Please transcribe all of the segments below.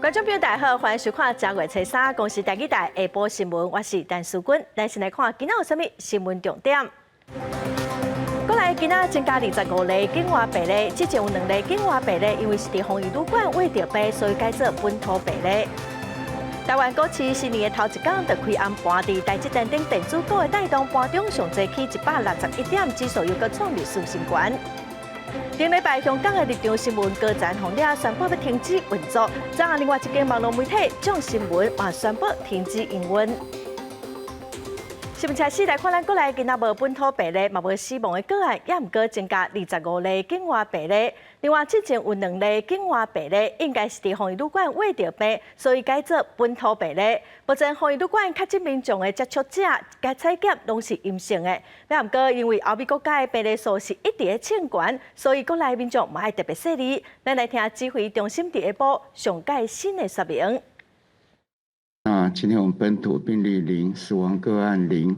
觀眾朋友大家好，歡迎收看正月初三公視台語台下晡新聞，我是陳淑君。咱先來看今仔有啥物新聞重點。國內今仔增加25例境外病例，之前有兩例境外病例，因為是佇防疫旅館穢著病，所以改做本土病例。台灣股市新年的頭一工就開暗盤，佇台積電等電子股的帶動，盤中上濟起161點，指數又閣創歷史新高。頂禮拜香港的立場新聞高層予掠宣布欲停止運作，昨昏另外一間網路媒體眾新聞嘛宣布停止營運。新聞開始來看，咱國內今仔無本土病例，嘛無死亡的個案，猶毋過增加二十五例境外病例。另外，之前有兩例境外病例，應該是佇防疫旅館穢著病，所以改做本土病例。目前防疫旅館確診民眾的接觸者，共採檢攏是陰性的。猶毋過因為歐美國家的病例數是一直咧衝懸，所以國內民眾嘛愛特別細膩。咱來聽指揮中心佇下晡上蓋新的說明。那今天我們本土病例零，死亡個案零，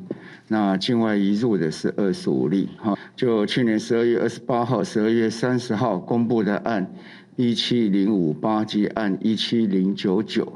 那境外移入的是25例。哈，就去年12月28號、12月30號公布的案17058及案17099，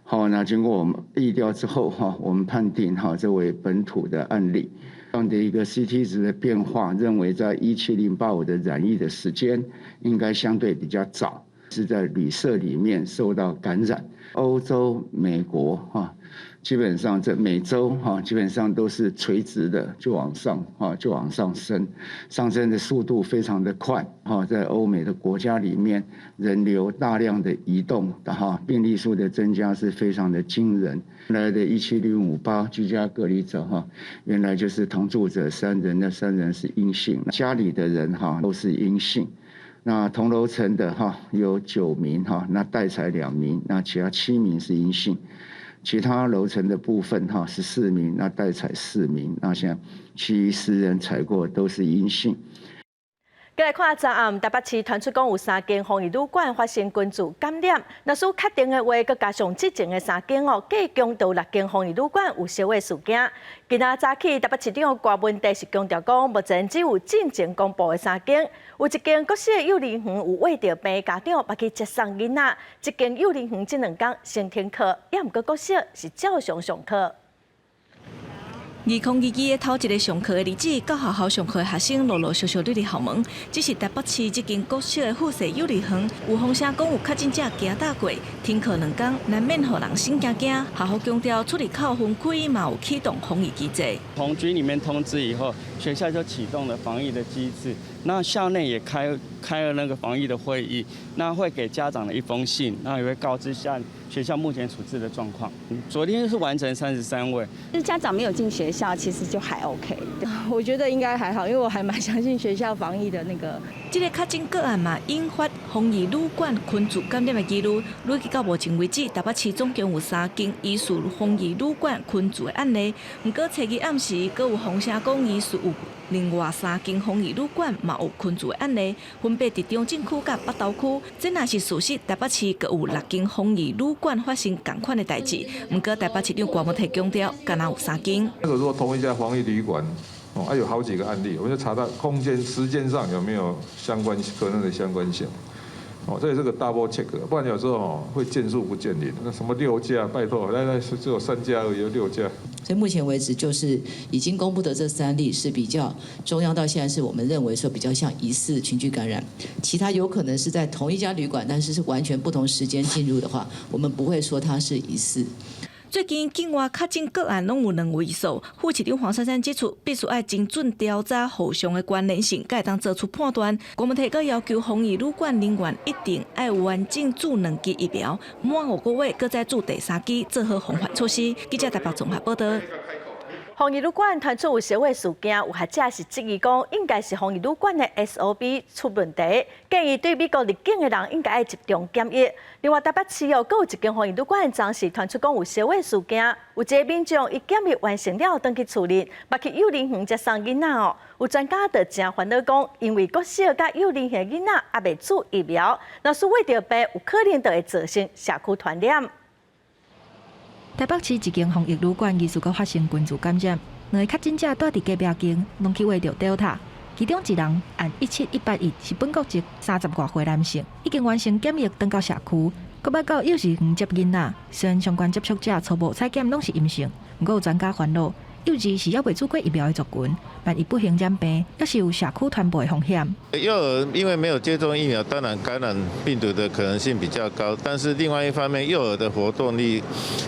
好，那經過我們疫調之後，哈，我們判定哈這為本土的案例，這樣的一個 CT 值的變化，認為在17085的染疫的時間應該相對比較早，是在旅社裡面受到感染。歐洲、美國哈，基本上這美洲哈，基本上都是垂直的就往上哈，就往上升，上升的速度非常的快哈。在歐美的國家裡面，人流大量的移動哈，病例數的增加是非常的驚人。原來的17058居家隔離者哈，原來就是同住者三人，那三人是陰性，家裡的人哈都是陰性。那同樓層的哈有9名哈，那代採2名，那其他7名是陰性。其他樓層的部分哈14名，那代採4名，那現在其餘10人採過都是陰性。過來看，昨暗台北市傳出講有三間防疫旅館發生群聚感染，若使確定的話，閣加上之前的三間哦，計共有六間防疫旅館有相似事件。今仔早起台北市長柯文哲是強調講，目前只有進前公布的三間，有一間國小幼兒園有穢著病家長欲去接送囡仔，一間幼兒園這兩工先停課，猶毋過國小是照常上課。2022的頭一个上課的日子，到學校上課的學生陸陸續續入佇校門。只是台北市這間國小的附設幼兒園，有風聲講有確診者行踏過，停課2工，難免予人心驚驚。學校強調出入口分開，嘛有啟動防疫機制。從局裡面通知以後，學校就啟動了防疫的機制。那校內也開了那個防疫的會議，那會給家長的一封信，那也會告知下學校目前處置的狀況。昨天是完成33位，就是家長沒有進學校，其實就還 OK。我覺得應該還好，因為我還蠻相信學校防疫的那個。這个確診個案嘛，引發防疫旅館群聚感染的疑慮。累計到目前為止，台北市總共有三間疑似防疫旅館群聚的案例。毋過，初二暗時，閣有風聲講疑似有另外三間防疫旅館嘛有群聚的案例，分別佇中正區佮北投區。這若是事實，台北市閣有六間防疫旅館發生仝款的代誌。毋過，台北市長柯文哲強調，干焦有三間。那個如果同一家防疫旅館，哦，還有好幾個案例，我們就查到空間、時間上有沒有相關可能的相關性。哦，這也是個 double check，不然有時候哦會見樹不見林。那什麼六家，拜託，那是只有三家而已，有六家。所以目前為止，就是已經公布的這三例是比較中央到現在是我們認為說比較像疑似群聚感染，其他有可能是在同一家旅館，但是是完全不同時間進入的話，我們不會說它是疑似。最近境外確診個案攏有兩位數，副市長黃珊珊指出，必須愛精準調查互相的關聯性，才會當做出判斷。柯文哲閣要求防疫旅館人員一定愛完整注兩劑疫苗，滿5個月閣再注第三劑，做好防範措施。記者台北綜合報道。防疫旅館傳出有相似事件，有學者是質疑講，應該是防疫旅館的 SOP 出問題，建議對美國入境的人應該愛集中檢疫。另外，台北市哦，閣有一間防疫旅館，昨時傳出講有相似事件，有一個民眾伊檢疫完成了，轉去厝裡，欲去幼兒園接送囡仔哦。有專家就誠煩惱講，因為國小佮幼兒園囡仔猶未注疫苗，若是穢著病，有可能就會造成社區傳染。台北市一間防疫旅館疑似閣發生群聚感染，兩个確診者蹛佇隔壁間，攏去穢著 Delta。其中一人案17181是本國籍三十外歲男性，已經完成檢疫，轉到社區。閣捌到幼稚園接囡仔，雖然相關接觸者初步採檢攏是陰性，毋過有專家煩惱，幼兒是猶未注過疫苗的族群，萬一不幸染病，猶是有社區傳播的風險。幼兒因為沒有接種疫苗，當然感染病毒的可能性比較高。但是另外一方面，幼兒的活動力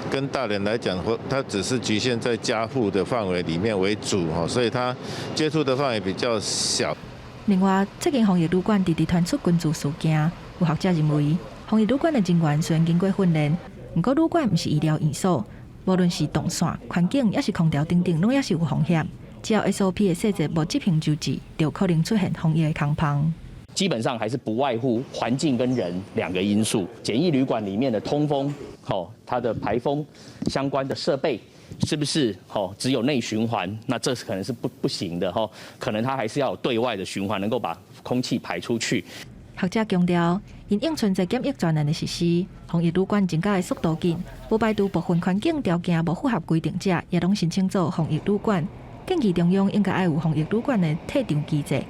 跟大人來講，他只是局限在家戶的範圍裡面為主，所以他接觸的範圍比較小。另外，這間防疫旅館直直傳出群聚事件，有學者認為，防疫旅館的人員雖然經過訓練，毋過旅館毋是醫療院所，無論是動線、環境，抑是空調等等，攏猶是有風險。只要 SOP 的細節無執行周至，就可能出現防疫的空縫。基本上還是不外乎環境跟人兩個因素。簡易旅館裡面的通風，吼，它的排風相關的設備是不是吼只有內循環？那這可能是不行的吼，可能它還是要有對外的循環，能夠把空氣排出去。學者強調，因應春節檢疫專案的實施，防疫旅館增加的速度緊，無排除部分環境條件無符合規定者，也攏申請做防疫旅館。建議中央應該愛有防疫旅館的退場機制。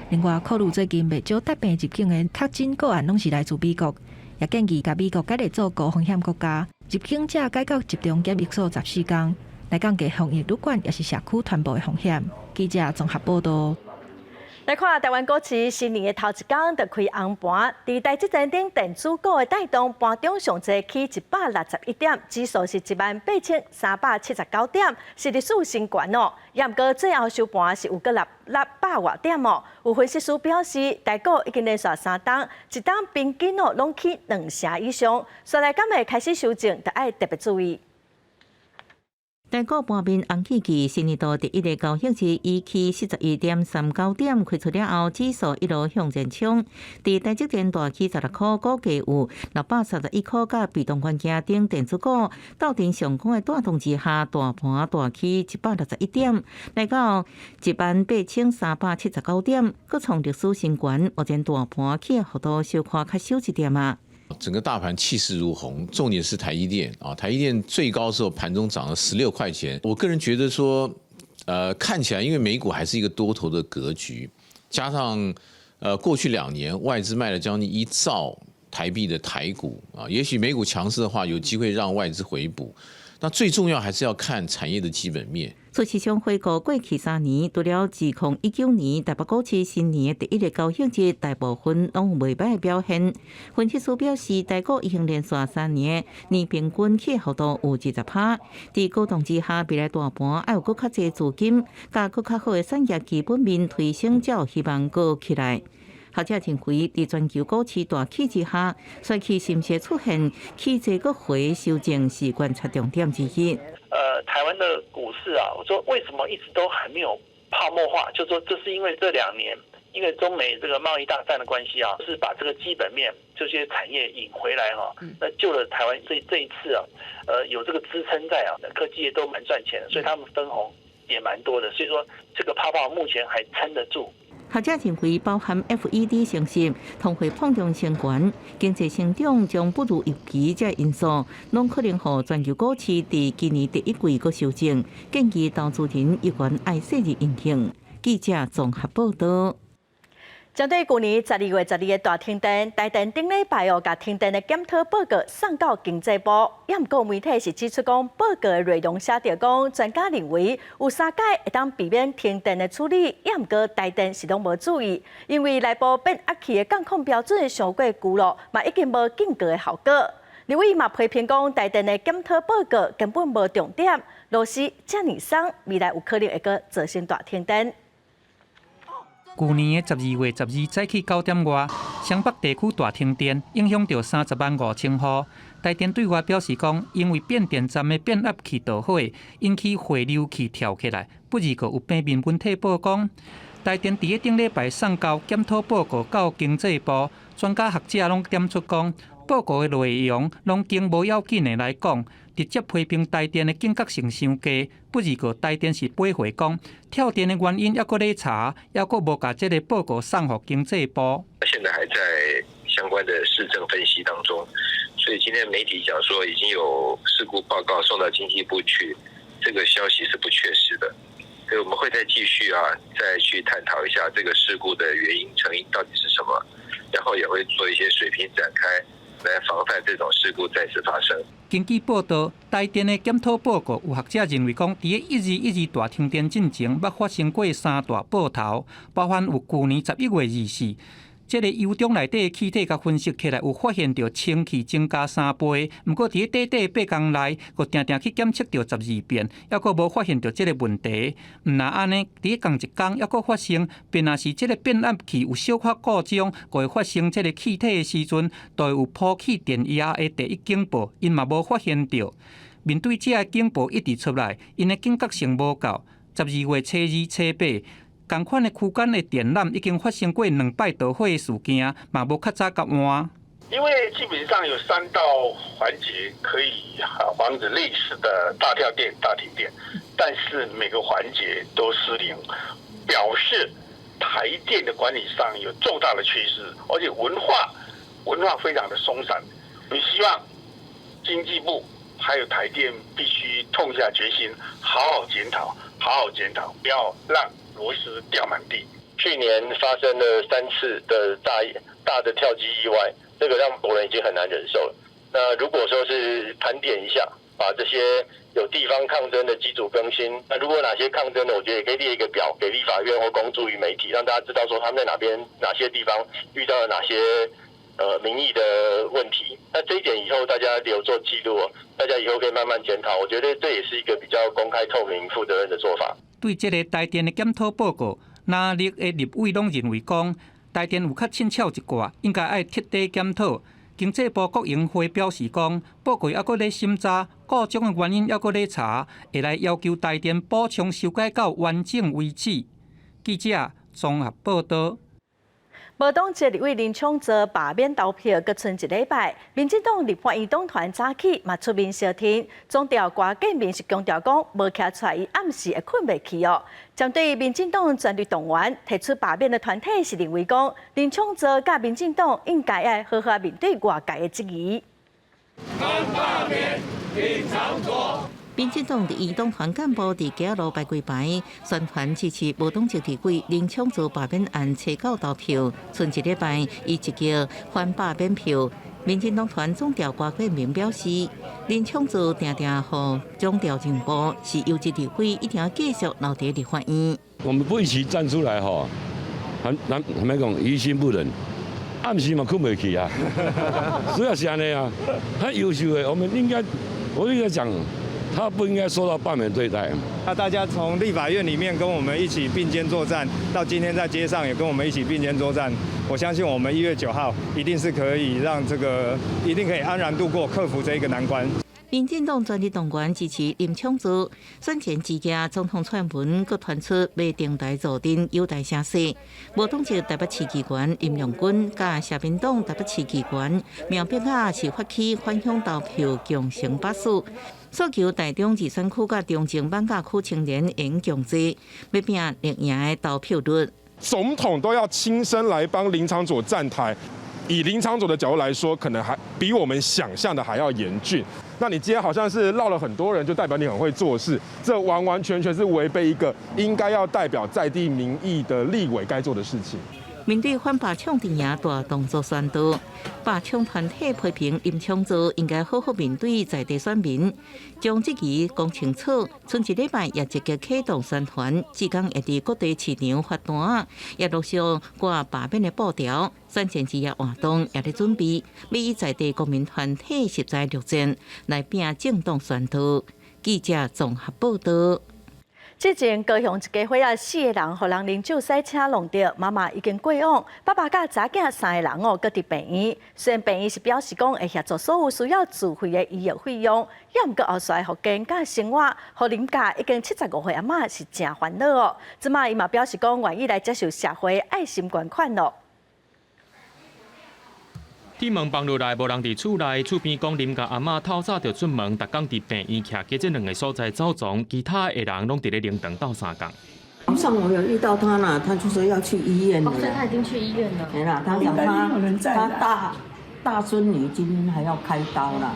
另外，考慮最近袂少帶病入境的確診個案攏是來自美國，也建議共美國改列做高風險國家，入境者改到集中檢疫所14天，來降低防疫旅館抑是社區傳播的風險。記者綜合報道。來看台灣股市新年的頭一工就開紅盤，佇台積電等電子股的帶動，盤中上濟起161點，指數是18,379點，是歷史新高哦。毋過最後收盤是有閣落600外點哦。有分析師表示，台股已經連續三冬，一冬平均哦攏起2成以上，所以今日開始修正，就愛特別注意。台股盤面紅起起，新年度第一个交易日以起41.39點開出了後，指數一路向前衝。佇台積電大起16塊，股價有631塊，佮被動元件等電子股鬥陣上攻的帶動之下，大盤大起161點，來到18,379點，閣創歷史新高。目前大盤起的幅度小可較小一點仔。整個大盤氣勢如虹，重點是台積電啊！台積電最高時候盤中漲了16塊錢。我個人覺得說，看起來因為美股還是一個多頭的格局，加上過去2年外資賣了將近1兆台幣的台股啊，也許美股強勢的話，有機會讓外資回補。那最重要還是要看產業的基本面。事實上，回顧過去3年，除了2019年台北股市新年的第一个交易日，大部分攏有袂䆀的表現。分析師表示，台股已經連續3年年平均起幅度有20%。佇高檔之下，未來大盤愛有閣較濟資金，佮閣較好的產業基本面推升，才有希望閣起來。學者認為，佇全球股市大起之下，衰去是毋是出現起濟閣回修正，是觀察重點之一。台灣的股市啊，我說為什麼一直都還沒有泡沫化？就說這是因為這2年，因為中美這個貿易大戰的關係啊，是把這個基本面這些產業引回來哈，那救了台灣這一次啊，有這個支撐在啊，科技業都蠻賺錢，所以他們分紅也蠻多的，所以說這個泡泡目前還撐得住。學者認為，包含 FED 升息、通貨膨脹升懸、經濟成長將不如預期這因素，攏可能予全球股市佇今年第一季閣修正，建議投資人猶原愛細膩應用。記者綜合報導。針對舊年12月12的大停電，台電頂禮拜哦，共停電的檢討報告送到經濟部，也毋過媒體是指出講，報告的內容寫著講，專家認為有三改會當避免停電的處理，也毋過台電是攏無注意，因為內部變壓器的降控標準傷過舊咯，嘛已經無警告的效果。立委嘛批評講，台電的檢討報告根本無重點，螺絲遮爾鬆，未來有可能會閣造成大停電。舊年的12月12早起9點外，雙北地區大停電，影響著305,000戶。台電對外表示講，因為變電站的變壓器導火，引起匯流器跳起來，不而閣有平面媒體報講，台電佇咧頂禮拜送交檢討報告到經濟部，專家學者攏點出講，報告的內容攏經無要緊的來講，直接批評台電的警覺性傷低，不而閣台電是回回講，跳電的原因猶閣咧查，猶閣無共這个報告送予經濟部。現在還在相關的事證分析當中，所以今天媒體講說已經有事故報告送到經濟部去，這個消息是不確實的。所以我們會再繼續啊，再去探討一下這個事故的原因成因到底是什麼，然後也會做一些水平展開。來防範這種事故再次發生。根據報道，台電的檢討報告有學者認為講，佇咧12/12大停電進前，捌發生過三大爆頭，包含有舊年11月24，這个油中內底的氣體共分析起來，有發現著氫氣增加3倍。毋過佇咧短短8工內，閣定定去檢測著12遍，猶閣無發現著這个問題。毋若按呢，佇咧仝一工猶閣發生，便若是這个變壓器有小可故障，閣會發生這个氣體的時陣，就會有波起電壓的第一警報，𪜶嘛無發現著。面對這个警報一直出來，𪜶的警覺性無夠。12月初2、初8，仝款的區間的電纜已經發生過兩擺導火的事件，嘛無較早共換。因為基本上有三道環節可以防止類似的大跳電、大停電，但是每個環節都失靈，表示台電的管理上有重大的缺失，而且文化非常的鬆散。我們希望經濟部還有台電必須痛下決心，好好檢討，好好檢討，不要讓螺絲掉滿地。去年發生了3次的大大的跳機意外，這個讓國人已經很難忍受了。那如果說是盤點一下，把這些有地方抗爭的機組更新，那如果哪些抗爭的，我覺得也可以列一個表給立法院或公諸於媒體，讓大家知道說他們在哪邊、哪些地方遇到了哪些民意的問題。那這一點以後大家留作記錄，大家以後可以慢慢檢討。我覺得這也是一個比較公開透明、負責任的做法。對這个台電的檢討報告，藍綠的立委攏認為講，台電有較凊彩一寡，應該愛徹底檢討。經濟部郭榮輝表示講，報告猶閣咧審查，故障的原因猶閣咧查，會來要求台電補充修改到完整為止。記者綜合報道。無黨籍立委林昶佐罷免投票，閣賰一禮拜，民進黨立法院黨團早起嘛出面相挺，總調郭建民是強調講，無徛出來，伊暗時會睏袂去哦。針對民進黨全體動員提出罷免的團體是認為講，林昶佐佮民進黨應該愛好好面對外界的質疑。罷免林昶佐。民進黨第一黨團幹部佇街仔路擺幾排，宣傳支持無黨籍立委林昶佐罷免案初九投票，賰一禮拜，伊積極反罷免票。民進黨團總召郭建民表示，林昶佐定定予總召讓步，是優質立委，一定要繼續留佇立法院。我們不一起站出來吼，很難，坦白講，於心不忍，暗時嘛睏袂去啊。主要是按呢啊，他優秀的，我們應該，我應該講。他不應該受到罷免對待。那大家從立法院裡面跟我們一起並肩作戰，到今天在街上也跟我們一起並肩作戰。我相信我們1月9號一定是可以讓這個，一定可以安然度過，克服這一個難關。民進黨全體動員支持林昶佐，選前之夜總統蔡英文閣傳出欲登台助陣，友台聲勢。無黨籍台北市議員林亮君佮社民黨台北市議員苗碧雅是發起返鄉投票強成罷署，訴求台中二選區佮中正艋舺區青年應強制，欲拚綠營的投票率。總統都要親身來幫林昶佐站台，以林昶佐的角度來說，可能還比我們想象的還要嚴峻。那你今天好像是繞了很多人，就代表你很會做事，這完完全全是違背一個應該要代表在地民意的立委該做的事情。面對反罷搶陣營大動作宣導，罷搶團體批評林昶佐應該好好面對在地選民，將質疑講清楚。賰一禮拜也積極啟動宣傳，至今會佇各地市場發單，也陸續掛罷免的布條。選前之夜活動也咧準備，欲以在地公民團體實在作戰來拚政黨宣導。記者綜合報道。之前高雄一家伙仔四個人，予人啉酒賽車弄著，媽媽已經過往，爸爸佮查囝三個人哦，閣佇病院。雖然病院是表示講會協助所有需要自費的醫藥費用，也毋過後續復健佮生活，予林家已經75歲阿嬤是誠煩惱哦。這馬伊嘛表示講願意來接受社會愛心捐款咯。鐵門放落來，無人佇厝內。厝邊講林家阿嬤透早就出門，逐工佇病院徛街這兩个所在走傱，其他的人攏佇咧靈堂鬥相共。上午有遇到他啦，他就說要去醫院了。哦，所以他已經去醫院了。沒啦，他講他大孫女今天還要開刀啦。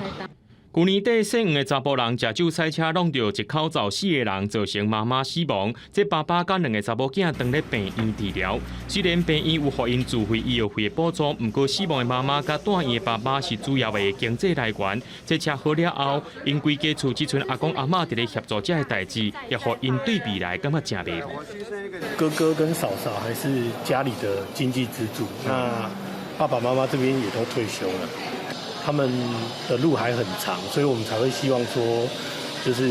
舊年底，姓黃的查埔人食酒駛車挵著一口罩四个人，造成媽媽死亡。這爸爸佮兩个查某囝當咧病院治療。雖然病院有予𪜶自費醫藥費的補助，毋過死亡的媽媽佮蹛院的爸爸是主要的經濟來源。這車禍了後，𪜶規家厝只賰阿公阿嬤佇咧協助這个代誌，也予𪜶對未來感覺誠迷茫。哥哥跟嫂嫂還是家裡的經濟支柱，那爸爸媽媽這邊也都退休了。他們的路還很長，所以我們才會希望說，就是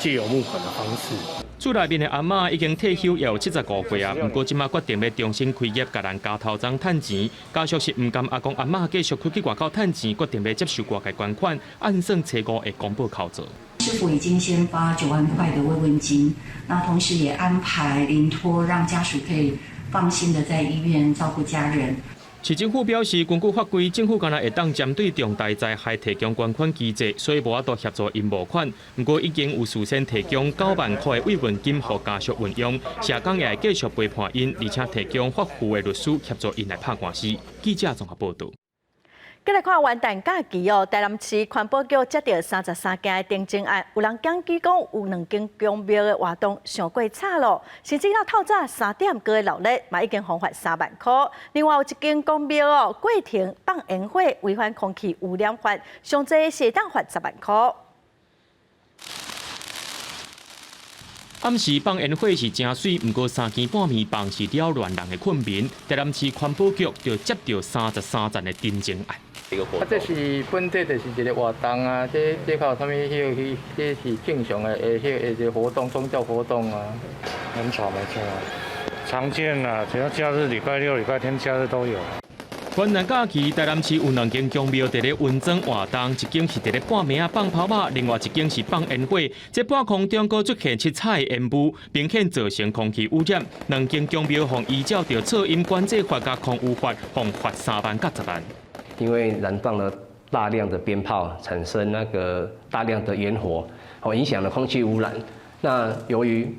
借由募款的方式。厝內面的阿嬤已經退休，也有75歲啊。毋過這馬決定欲重新開業，共人加頭鬃趁錢。家屬是毋甘阿公阿嬤繼續出去外口趁錢，決定欲接受外界捐款，按算初五會公布口座。市府已經先發9萬塊的慰問金，那同時也安排臨托，讓家屬可以放心的在醫院照顧家人。市政府表示，根據法規，政府敢若會當針對重大災害提供捐款機制，所以無法度協助𪜶募款。毋過已經有事先提供9萬塊的慰問金予家屬運用，社工也會繼續陪伴𪜶，而且提供法扶的律師協助𪜶來拍官司。記者綜合報導。繼來看元旦假期哦，台南市環保局接著33件的停徵案，有人檢舉講有兩間宮廟的活動傷過早咯，甚至到透早3點閣會鬧熱，嘛已經予罰3萬箍。另外有一間宮廟哦，過程放煙火，違反空氣污染法，上濟是會當罰10萬箍。暗時放煙火是誠媠，毋過三更半暝放是擾亂人的睏眠。台南市環保局就接著33件的停徵案。啊，這是本底就是一个活動啊，這較有啥物彼個彼這是正常的下彼個活動，宗教活動啊。很吵沒錯，常見啊，只要假日禮拜六、禮拜天假日都有。元旦假期，台南市有兩間宮廟佇咧雲莊活動，一間是佇咧半暝仔放炮仔，另外一間是放煙火。這半空中閣出現七彩的煙霧，明顯造成空氣污染。兩間宮廟予依照著噪音管制法佮空污法，予罰3萬佮10萬。因為燃放了大量的鞭炮，產生那個大量的煙火，哦，影響了空氣污染。那由於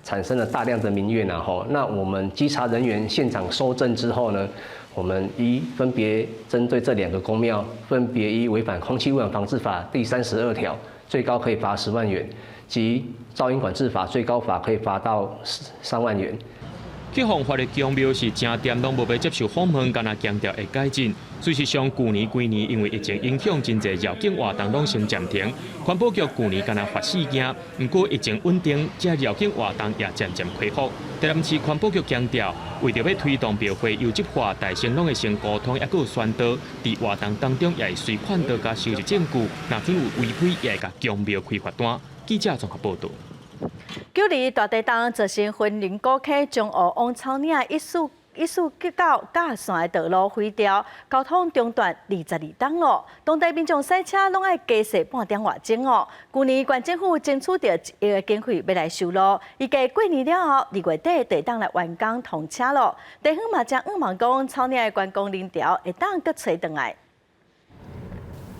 產生了大量的民怨啊，吼，那我們稽查人員現場搜證之後呢，我們依分別針對這兩個宮廟，分別依違反空氣污染防治法第32條，最高可以罰10萬元；及噪音管制法最高罰可以罰到3萬元。去予罰的宮廟是誠恬攏無欲接受訪問，干焦強調會改進。事實上，舊年規年因為疫情影響，真濟繞境活動攏先暫停。環保局舊年干焦罰四件，毋過疫情穩定，這繞境活動也漸漸恢復。台南市環保局強調，為著欲推動廟會優質化，大聲攏會先溝通，猶閣有宣導，佇活動當中也會隨勸導佮收集證據，若準有違規，也會共宮廟開罰單。記者綜合報導。九二大地震造成雲林古坑中湖往草嶺149甲線的道路毀掉，交通中斷22冬咯。當地民眾駛車攏愛加踅半點外鐘哦。舊年縣政府爭取著1億的經費欲來修路，預計過年了後2月底就會當來完工通車咯。地方嘛誠向望講，草嶺的觀光人潮會當閣揣轉來。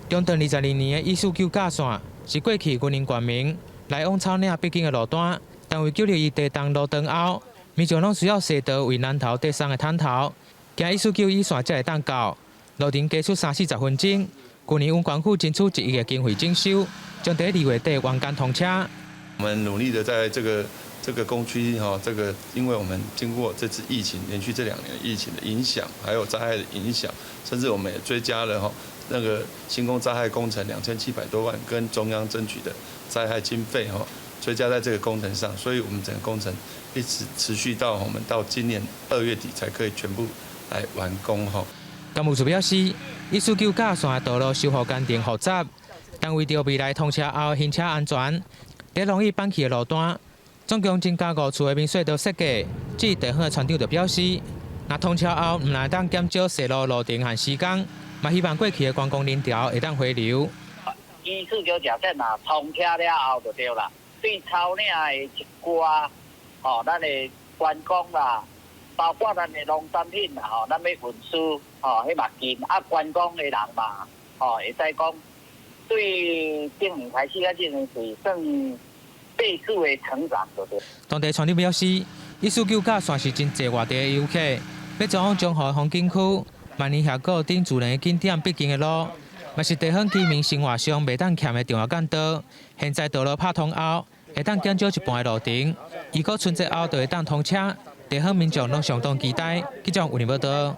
中斷22年的149甲線是過去雲林縣民來往草嶺必經的路段，但為9·21地動路斷後，民眾攏需要踅道為南投递送的坦頭，經149乙線才會當到。路程加出三四十分鐘。舊年縣府爭取1億的經費整修，將佇2月底完工通車。我們努力的在這個工區哈，這個因為我們經過這次疫情，連續這2年疫情的影響，還有災害的影響，甚至我們也追加了哈那個興工災害工程2700多萬，跟中央爭取的災害經費哈，追加在這個工程上，所以我們整個工程一直持續到我們到今年2月底才可以全部來完工哈。工務處表示，149甲線道路修復工程複雜，但為著未來通車後行車安全，佇容易板起的路段，總共增加5處的明隧道設計。至於地方的村長就表示，若通車後毋但當減少踅路路程和時間，嘛希望過去的觀光人潮會當回流。149甲線若通車了後就對啦，對草嶺的一寡吼，咱的觀光啦，包括咱的農產品啦，吼，咱欲運輸吼，彼嘛近啊，觀光的人嘛，吼，會使講對頂年開始啊，這陣是算倍數的成長，對對。當地村長表示，149甲線是真濟外地的遊客，欲前往中湖的風景區、萬年峽谷等自然的景點必經的路。嘛是地方居民生活上袂當欠的重要幹道。現在道路拍通後，會當減少一半的路程。如果春節後就會當通車，地方民眾攏相當期待。記者有報道。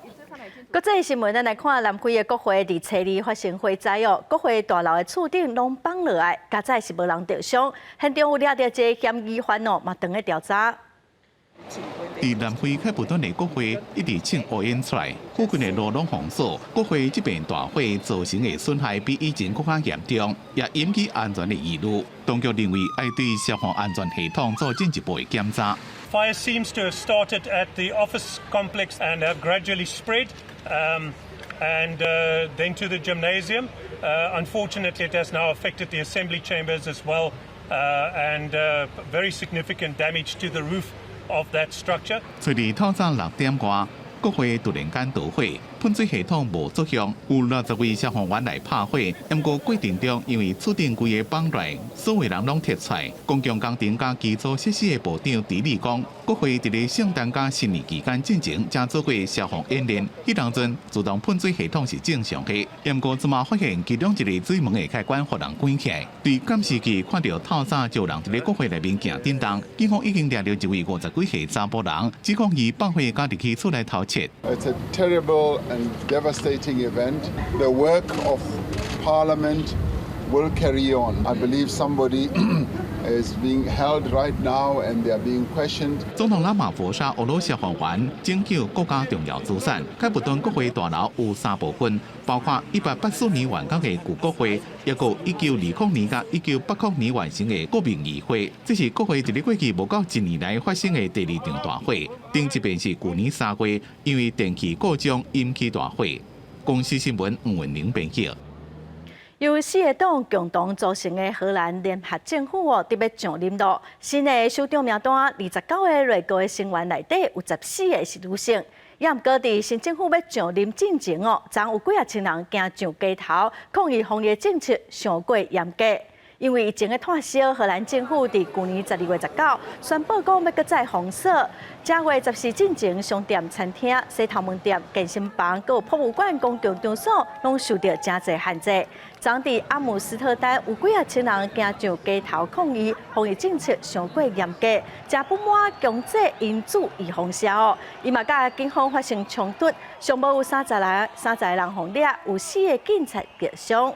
國際新聞，咱來看南非的國會佇初二發生火災哦，國會大樓的厝頂攏崩落來，佳哉是無人著傷。現場有掠著一个嫌疑犯哦，嘛當咧調查。佇南非開普敦的國會一直衝烏煙出來，附近的路攏封鎖。國會這邊大火造成的損害比以前閣較嚴重，也引起安全的疑慮。當局認為愛對消防安全系統做進一步的檢查。 Fire seems to have started at the office complex and have gradually spread, and then to the gymnasium. Unfortunately, it has now affected the assembly chambers as well, and very significant damage to the roof of that structure. 初二透早6點外，國會突然間著火，噴水系統無作用，有60位消防員來拍火。毋過過程中，因為厝頂規个崩來，所有人攏撤出來。公共工程佮基礎設施的部長迪利講，國會佇咧聖誕佮新年期間進前，才做過消防演練。彼當陣自動噴水系統是正常的，毋過這馬發現其中一个水門的開關予人關起來。對監視器看著透早就有人佇咧國會內面行振動，警方已經掠著一位50幾歲查埔人，指控伊放火佮入去厝內偷竊。 It's a terrible and devastating event. The work of Parliament will carry on. I believe somebody is being held right now and they are being questioned. 總統拉馬佛沙呵咾消防員拯救國家重要資產。開普敦國會大樓有三部分，包括1884年完工的舊國會，抑閣1920年佮1980年完成的國民議會。這是國會佇咧過去無夠一年來發生的第二場大火。頂一遍是舊年3月，因為電器故障引起大火。公視新聞吳文玲編輯。由四个黨共同組成的荷蘭聯合政府哦，得欲上任囉。新的首長名單，29个內閣的成員內底有14个是女性。也毋過佇新政府欲上任進前哦，昨有幾仔千人行上街頭抗議防疫政策傷過嚴格。因為疫情的拖燒，荷蘭政府佇舊年12月19宣布講欲閣再封鎖。正月14進前，商店、餐廳、洗頭毛店、健身房、閣有博物館、公共場所，攏受著誠濟限制。昨佇阿姆斯特丹有幾仔千人行上街頭抗議，防疫政策傷過嚴格，誠不滿強制𪜶注預防射哦。伊嘛佮警方發生衝突，上無有30人予掠，有四个警察著傷。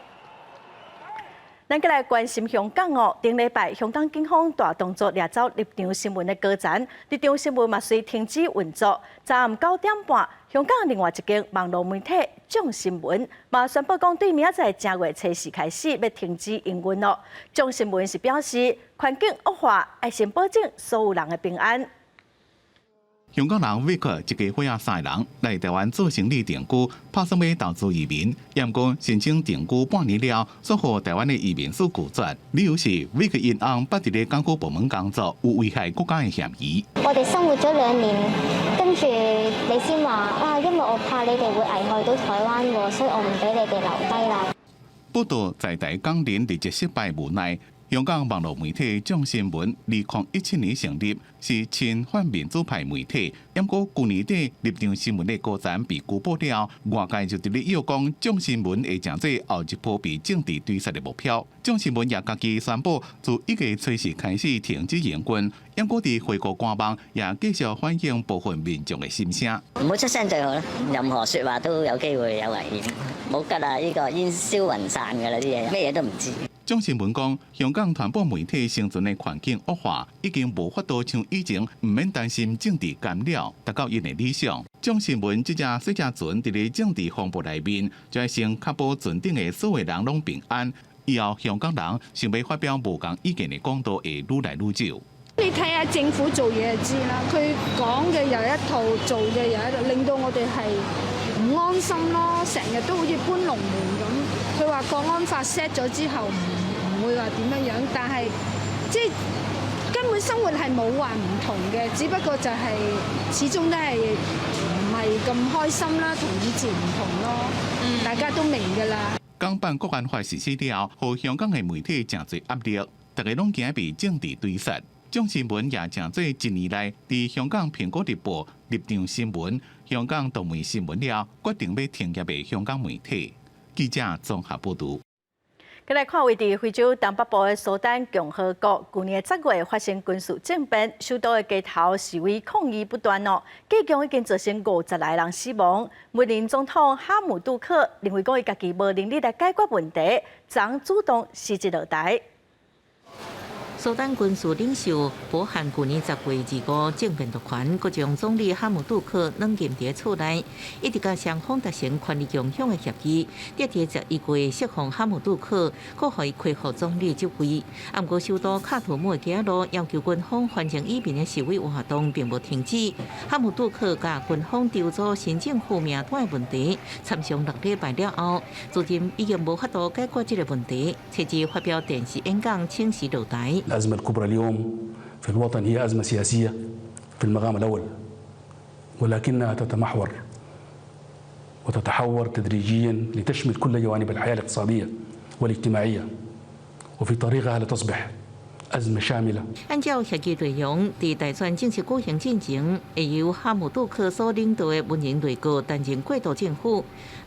咱閣來關心香港哦，頂禮拜香港警方大動作掠走立場新聞的高層，立場新聞嘛隨停止運作。昨暗9點半，香港另外一間網路媒體眾新聞嘛宣布講，對明仔載正月初四開始欲停止營運囉。眾新聞是表示，環境惡化，愛先保證所有人的平安。香港人威克一家伙仔三個人來台灣做生意定居，拍算欲投資移民，毋過申請定居半年了，煞予台灣的移民署拒絕。理由是威克𪜶翁捌佇咧港府部門工作，有危害國家的嫌疑。我哋生活咗2年，跟住你先話啊，因為我怕你哋會危害到台灣喎，所以我唔俾你哋留低啦。報道在台港人入籍失敗無奈。香港網路媒體眾新聞，2017年成立，是親泛民主派媒體。毋過舊年底立場新聞的高層被拘捕了，外界就佇咧臆講，眾新聞會成做後一波被政治追殺的目標。眾新聞也家己宣布，自1月初四開始停止營運。毋過佇回顧官網也繼續反映部分民眾的心聲。唔好出聲最好啦，任何説話都有機會有危險。冇㗎啦，呢個煙消雲散㗎啦啲嘢，咩嘢都唔知。眾新聞講，香港傳播媒體生存的環境惡化，已經無法度像以前，毋免擔心政治干擾，達到𪜶的理想。眾新聞這隻細隻船佇咧政治風暴內面，就愛先確保船頂的所有人攏平安。以後香港人想欲發表無仝意見的管道會愈來愈少。你睇下政府做嘢就知啦，佢講嘅又一套，做嘅又一套，令到我哋係唔安心咯。成日都好似搬龍門咁。佢話國安法 set 咗之後唔會話點樣樣，但係即係根本生活係冇話唔同嘅，只不過就係始終都係唔係咁開心啦，同以前唔同咯。大家都明㗎啦。港版國安法實施了後，予香港的媒體誠濟壓力，大家攏驚被政治追殺。眾新聞也成做一年來，佇香港《蘋果日報》、立場新聞、香港獨媒新聞了，決定欲停業的香港媒體。記者綜合報導。閣來看位佇非洲東北部的蘇丹共和國，舊年10月發生軍事政變，首都的街頭示威抗議不斷哦，計共已經造成50來人死亡。文人總統哈姆杜克認為講伊家己無能力來解決問題，昨主動辭職落台。蘇丹軍事領袖伯漢舊年10月25政變奪權，閣將總理哈姆杜克軟禁佇厝內，一直佮雙方達成權力共享的協議，佇佇11月釋放哈姆杜克，閣予伊恢復總理職位。毋過首都喀土穆的街路要求軍方還政於民的示威活動並無停止。哈姆杜克佮軍方籌組新政府名單的問題，參詳6禮拜了後，如今已經無法度解決這個問題，初二發表電視演講，請辭落台。 الأزمة الكبرى اليوم في الوطن هي أزمة سياسية في المقام الأول، ولكنها تتمحور وتتحور تدريجيا لتشمل كل جوانب الحياة الاقتصادية والاجتماعية، وفي طريقها لتصبح أزمة شاملة。按照協議內容，佇大選正式舉行進前，會由哈姆杜克所領導的文人內閣擔任過渡政府。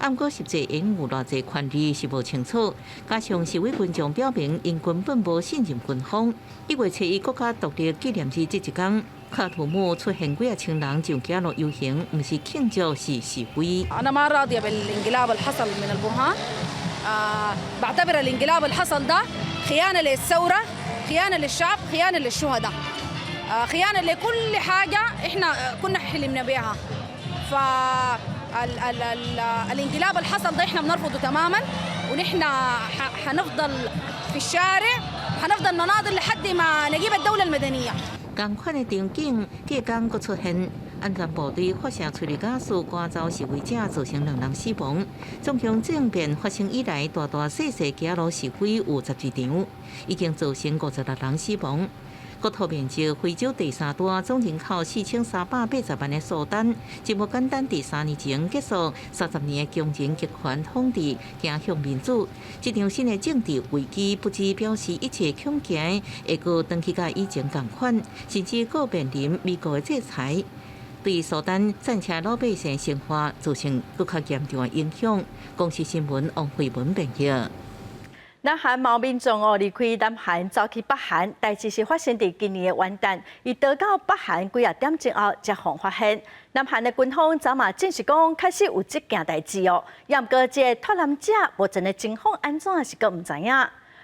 毋過實際擁有偌濟權力是無清楚。加上示威群眾表明，𪜶根本無信任軍方。1月初一國家獨立紀念日這一天，喀土穆出現幾仔千人上街路遊行，毋是慶祝，是示威。 أنا ما راضية بالانقلاب اللي حصل من البرهان. بعتبر الانقلاب اللي حصل ده خيانة للثورة، خيانة للشعب، خيانة للشهداء، خيانة لكل حاجة احنا كنا حلمنا بها. فالانقلاب اللي حصل ده احنا بنرفضه تماما، ونحن حنفضل في الشارع، حنفضل نناضل لحد ما نجيب الدولة المدنية. 仝款的場景，隔工閣出現，安全部隊發射催淚ガス趕走示威者，造成兩人死亡。總共政變發生以來，大大細細街路示威有12場，已經造成56人死亡。國土面積非洲第三大、總人口4380萬的蘇丹，真無簡單。佇3年前結束30年的強人極權統治，走向民主。這場新的政治危機，不只表示一切恐驚會閣轉去佮以前仝款，甚至閣面臨美國的制裁，對蘇丹戰車老百姓生活造成閣較嚴重的影響。公視新聞王慧文編譯。南韓某民眾哦離開南韓走去北韓，代誌是發生佇今年的元旦，伊逃到北韓幾仔點鐘後才予發現。南韓的軍方昨嘛證實講，確實有這件代誌哦，也毋過這個脫南者目前的情況按怎是閣毋知影。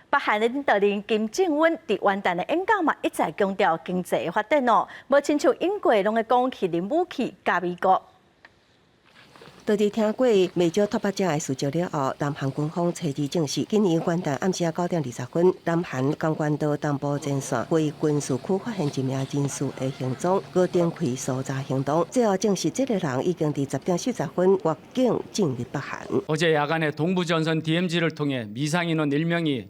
北韓的領導人金正恩佇元旦的演講嘛一再強調經濟的發展哦，無親像英國攏會講核能武器佮美國。佇聽過袂少脫北者的事跡了後，南韓軍方初二證實，今年元旦暗時9點20分，南韓江原道東部前線非軍事區發現一名人士的行蹤，閣展開搜查行動。最後證實，這個人已經佇10點40分越境進入北韓。 어제 야간에 동부전선 DMZ를 통해 미상 인원 1명이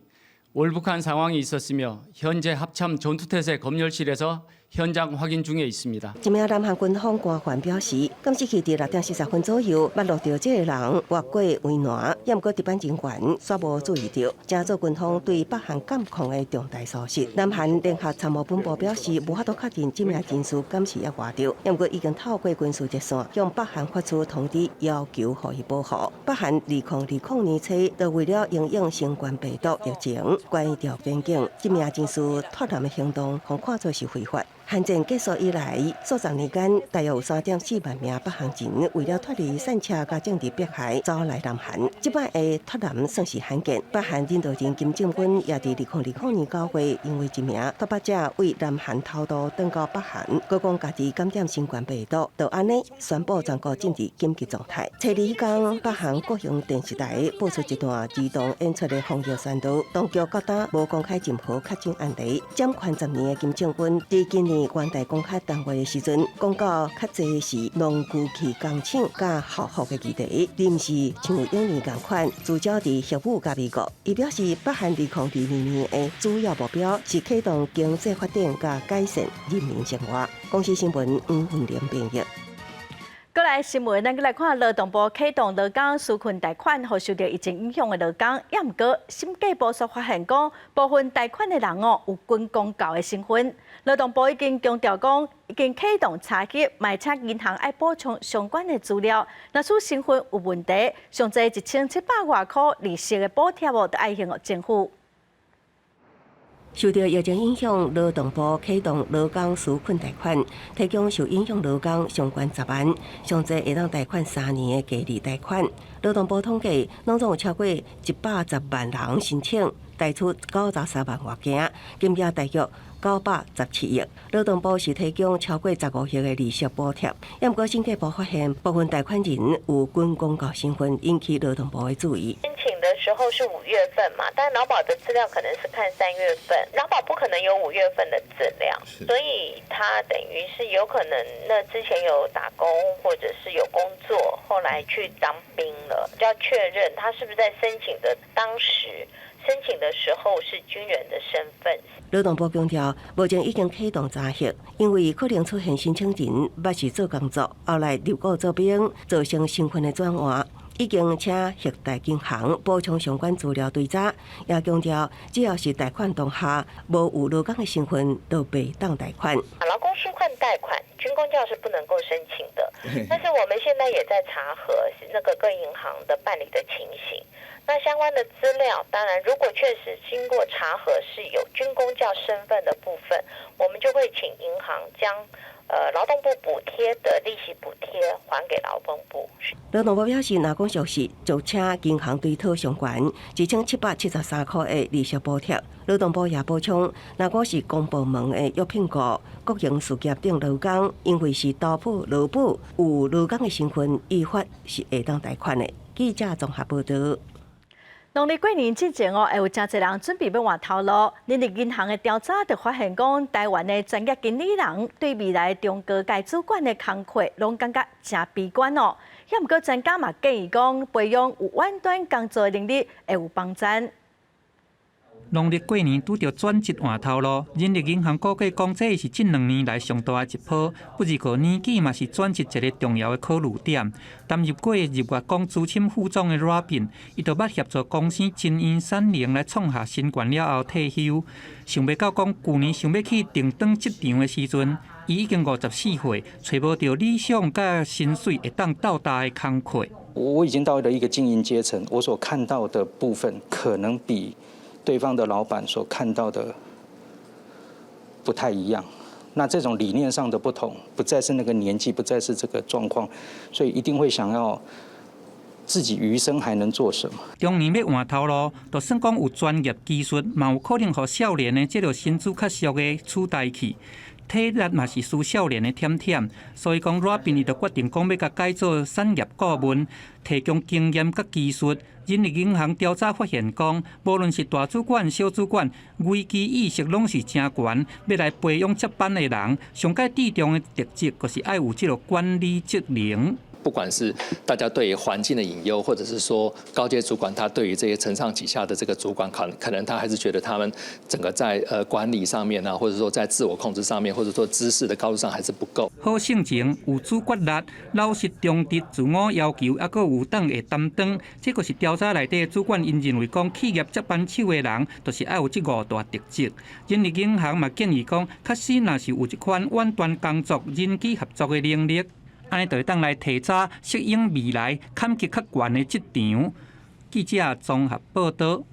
월북한 상황이 있었으며 현재 합참 전투태세 검열실에서 현장 확인 중에 있습니다. 一名南韓軍方官員表示，監視器佇6點40分左右，目錄著這個人越過圍欄，也毋過值班人員煞無注意著，成做軍方對北韓監控的重大疏失。南韓聯合參謀本部表示，無法度確認這名人士敢是猶活著，也毋過已經透過軍事熱線向北韓發出通知，要求予伊保護。北韓2020年初，就為了因應新冠病毒疫情，關掉邊境，這名人士脫南的行動，予看做是違法。韓戰結束以來，數十年間，大約有3.4萬名北韓人為了脫離戰車佮政治迫害，走來南韓。這擺的脫南算是罕見。北韓領導人金正恩也佇2020年9月，因為一名脫北者為南韓偷渡轉到北韓，閣講家己感染新冠病毒，就按呢宣布全國進入緊急狀態。初二彼工，北韓國營電視台播出一段兒童演出的防疫宣導，當局到今無公開任何確診案例。掌權10年的金正恩，佇今年元旦公開談話的時陣，講到較濟是農具器工廠佮校服的議題，而毋是像往年仝款聚焦佇核武佮美國。伊表示，北韓2022年的主要目標是啟動經濟發展佮改善人民生活。公視新聞黃雲玲編譯。過來。來新聞，咱閣來看勞動部啟動勞工紓困貸款，予受著疫情影響的勞工。也毋過審計部所發現講，部分貸款的人哦有軍公教的身份。勞動部已經強調講，已經啟動查核，嘛請銀行愛補充相關的資料。若使身份有問題，上濟1700外箍利息的補貼哦，著愛還予政府。受著疫情影響，勞動部啟動勞工紓困貸款，提供受影響勞工上懸10萬，上濟會當貸款3年的低利貸款。勞動部統計，攏總有超過110萬人申請，貸出93萬外件，金額大約917億。勞動部是提供超過15億的利息補貼，毋過審計部發現部分貸款人有軍公教身份，引起勞動部的注意。申請的時候是5月份嘛，但勞保的資料可能是看3月份，勞保不可能有五月份的資料，所以他等於是有可能那之前有打工或者是有工作，後來去當兵了，就要確認他是不是在申請的當時申請的時候是軍人的身份。勞動部強調，目前已經啟動查核，因為可能出現申請人捌是做工作，後來入伍做兵，造成身份的轉換。已經請核貸銀行補充相關資料追查，也強調只要是貸款當下無有勞工的身份，都袂當貸款。勞工紓困貸款，軍公教是不能夠申請的，但是我們現在也在查核那個各銀行的辦理的情形。那相關的資料，當然如果確實經過查核是有軍公教身份的部分，我們就會請銀行將勞動部補貼的利息補貼還給勞動部。勞動部表示，若講屬實，就請銀行追討相關1773塊的利息補貼。勞動部也補充，若講是公部門的約聘僱、國營事業等勞工，因為是投保勞保有勞工的身份，依法是會當貸款的。記者綜合報導。農曆過年之前哦，會有誠濟人準備欲換頭路。人力銀行的調查就發現講，台灣的專業經理人對未來中高階主管的工課，攏感覺誠悲觀哦。也毋過專家嘛建議講，培養有遠端工作的能力會有幫助。農曆過年拄著轉職換頭路，人力銀行估計講，這是這2年來上大的一波。不過年紀嘛是轉職一個重要的考慮點。擔任過日月光資深副總的 Robin，伊就捌協助公司經營三年來創下新冠了後退休。想袂到講，舊年想欲去定轉職場的時陣，伊已經54歲，揣無著理想佮薪水會當鬥搭的工課。我已經到了一個經營階層，我所看到的部分可能比對方的老闆所看到的不太一樣，那這種理念上的不同，不再是那個年紀，不再是這個狀況，所以一定會想要自己餘生還能做什麼。中年欲換頭路，就算講有專業技術，嘛有可能予少年的這個薪資較俗的取代去。體力嘛是輸少年的忝忝，所以講 Robin 伊就決定講欲共改做產業顧問，提供經驗佮技術。人力銀行調查發現講，無論是大主管、小主管，危機意識攏是誠懸。欲來培養接班的人，上蓋注重的特質，就是愛有這個管理職能。不管是大家對於環境的隱憂，或者是說高階主管他對於這些承上啟下的這個主管，可能他還是覺得他們整個在管理上面啊，或者說在自我控制上面，或者說知識的高度上還是不夠。好性情、有主決力、老實忠直、自我要求，猶閣有當會擔當，這個是調查內底主管𪜶認為講，企業接班手的人，就是愛有這五大特質。人力銀行嘛建議講，確實若是有這款遠端工作、人機合作的能力。按呢就會當來提早適應未來坎級較懸的職場。記者綜合報導。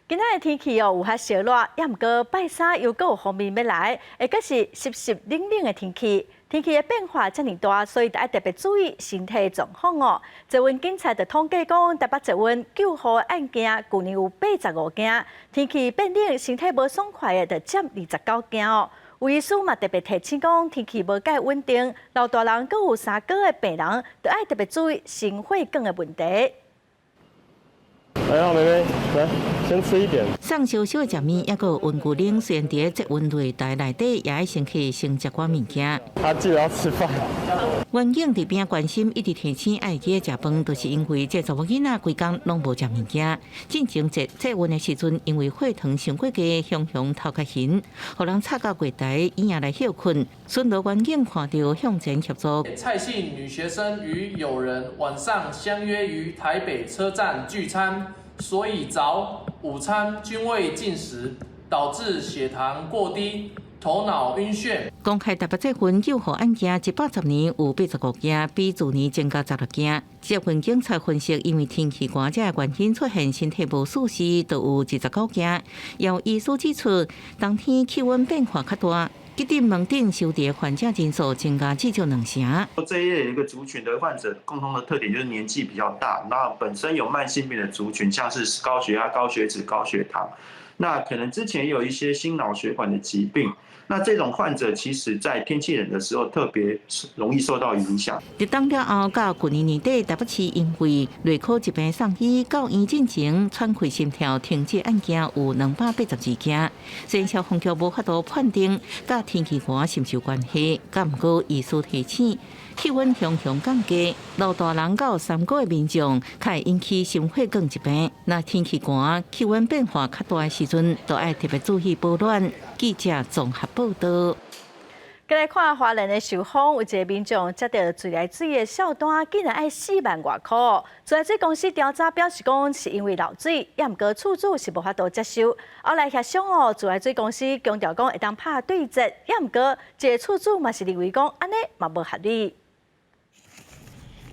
今仔的天氣哦，有較燒熱，也毋過拜三又閣有鋒面欲來，會閣是濕濕冷冷的天氣。天氣的變化遮爾大，所以著愛特別注意身體狀況哦。捷運警察就統計講，台北捷運救護案件，舊年有85件，天氣變冷，身體無爽快的就佔29件哦。有醫師嘛特別提醒講，天氣無蓋穩定，老大人閣有三高的病人，著愛特別注意心血管的問題。來啊，妹妹，來先吃一點。送燒燒的食物，抑閣有溫牛奶，雖然佇捷運月台內底，也愛先去先食寡物件。他記得要吃飯。員警佇邊關心，一直提醒愛記得食飯，就是因為這查某囡仔規工攏無食物件。進前坐捷運的時陣，因為血糖傷過低，雄雄頭殼痕，予人插到月台椅仔來歇睏。巡邏員警看著向前協助。蔡姓女學生與友人晚上相約於台北車站聚餐，所以早午餐均未進食，導致血糖過低。頭腦暈眩。公開台北捷運救護案件，110年有85件，比去年增加16件。捷運警察分析，因為天氣寒這個原因出現身體無舒適，就有29件。有醫師指出，冬天氣溫變化較大，急診門診收治的患者人數增加至少兩成。這一類一個族群的患者，共同的特點就是年紀比較大，那本身有慢性病的族群，像是高血壓、高血脂、高血糖，那可能之前有一些心腦血管的疾病。那這種患者其實，在天氣冷的時候特別容易受到影響。立冬了後，到去年年底，台北市因為內科疾病送醫到院進前喘氣心跳停止案件有282件。雖然消防局無法度判定佮天氣寒是毋是有關係，毋過醫師提醒，氣溫雄雄降低，老大人到三高的民眾，較會引起心血管疾病。若天氣寒、氣溫變化較大的時陣，都愛特別注意保暖。記者綜合報道。過來看花蓮的壽豐，有一個民眾接著自來水的數單，竟然愛4萬外箍。自來水公司調查表示講，是因為漏水，抑毋過厝主是無法度接受。後來協商哦，自來水公司強調講會當拍對折，抑毋過這個厝主嘛是認為講按呢嘛無合理。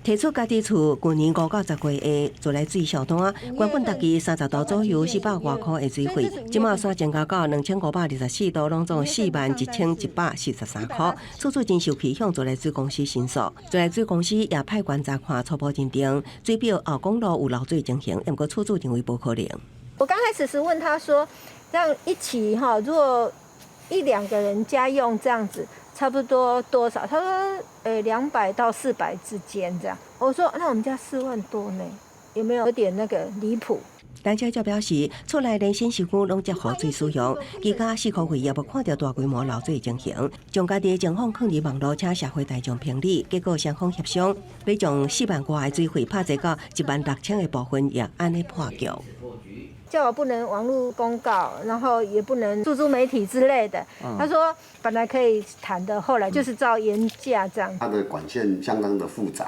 提出家己厝舊年5到10月的自來水數單，原本逐期30度左右400外箍的水費，這馬煞增加到2524度，攏總41,143箍。厝主真受氣，向自來水公司申訴，自來水公司也派員查看初步認定，水表後管路有漏水情形，毋過厝主認為無可能。我剛開始是問他說，這樣一期哈，如果一兩個人家用這樣子。差不多多少？他說，200到400之間這樣。我說，那我們家4萬多呢，有沒有有點那個離譜？陳小姐表示，厝內連身身軀攏接雨水使用，其他4個月也無看著大規模漏水情形。將家己的情況放佇網路，請社會大眾評理，結果雙方協商，欲將4萬外的水費拍折到1萬6千的部分，也按呢破局。叫我不能網路公告，然後也不能訴諸媒體之類的。他說本來可以談的，後來就是照原價這樣。它的管線相當的複雜，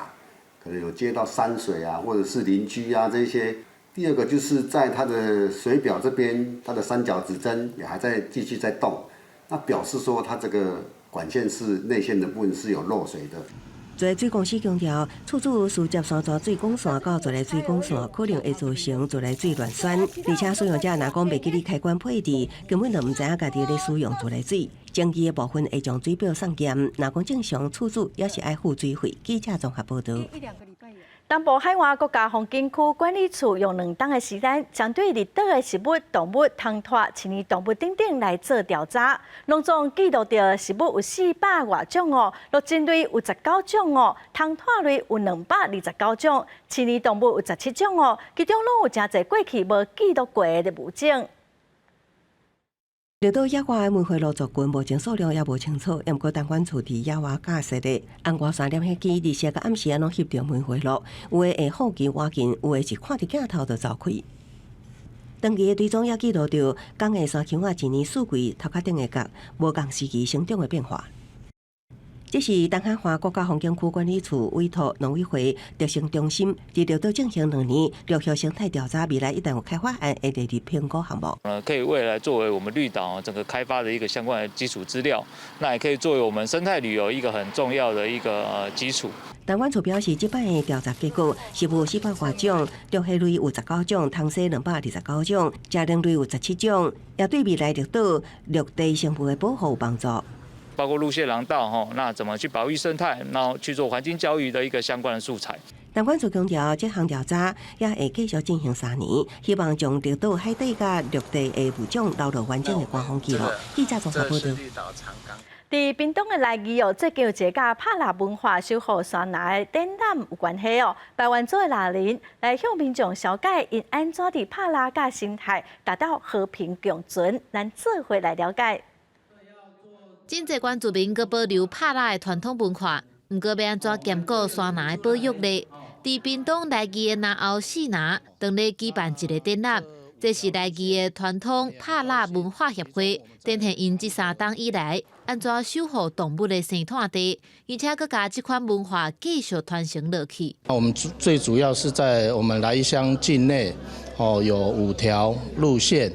可能有接到山水啊，或者是鄰居啊這些。第二個就是在它的水表這邊，它的三角指針也還在繼續在動，那表示說它這個管線是內線的部分是有漏水的。自來水公司強調，厝主輸接山泉水管線到自來水管線，可能會造成自來水亂酸，而且使用者若講袂記得開關配置，根本就毋知影家己咧使用自來水。爭議的部分會將水表送檢，若講正常，厝主也是愛付水費。記者綜合報導。東部海岸國家風景區管理處用2冬的時間，針對離島的植物、動物、蟲豸、飼養動物等等來做調查，攏總記錄著植物有400外種哦，陸珍類有19種哦，蟲豸類有229種，飼養動物有17種哦，其中攏有誠濟過去無記錄過的物種。綠島野外的梅花鹿族群目前數量猶無清楚，毋過東管處佇野外架設的紅外線攝影機，日時佮暗時攏翕著梅花鹿，有的會好奇倚近，有的是看著鏡頭就走開。長期的追蹤也記錄著港的山丘仔一年四季頭殼頂的角無仝時期生長的變化。這是東海岸國家風景區管理處委託農委會特生中心佇綠島進行2年陸域生態調查，未來一旦有開發案，會列入評估項目。可以未來作為我們綠島整個開發的一個相關的基礎資料，那也可以作為我們生態旅遊一個很重要的一個基礎。東管處表示，這擺的調查結果是有400外種，陸蟹類有19種，蟲螈229種，食卵類有17種，也對未來綠島陸地生物的保護有幫助。包括陸蟹廊道，那怎麼去保育生態，然後去做環境教育的一個相關的素材。陳冠主強調，這項調查也會繼續進行3年，希望將綠島海底佮陸地的物種留落完整的官方記錄。記者綜合報導。佇屏東的來義哦，最近有一個佮帕拉文化守護山林的展覽有關係哦。排灣族的獵人來向民眾紹介𪜶按怎佇拍獵佮生態達到和平共存，咱做伙來了解。真濟原住民閣保留拍獵的傳統文化，毋過欲按怎兼顧山林的保育呢？佇屏東來義的南澳四拿，當咧舉辦一个展覽，這是來義的傳統拍獵文化協會，展現𪜶這3冬以來按怎守護動物的生態地，而且閣共這款文化繼續傳承落去。我們最主要是在我們來義鄉境內，哦，有五條路線，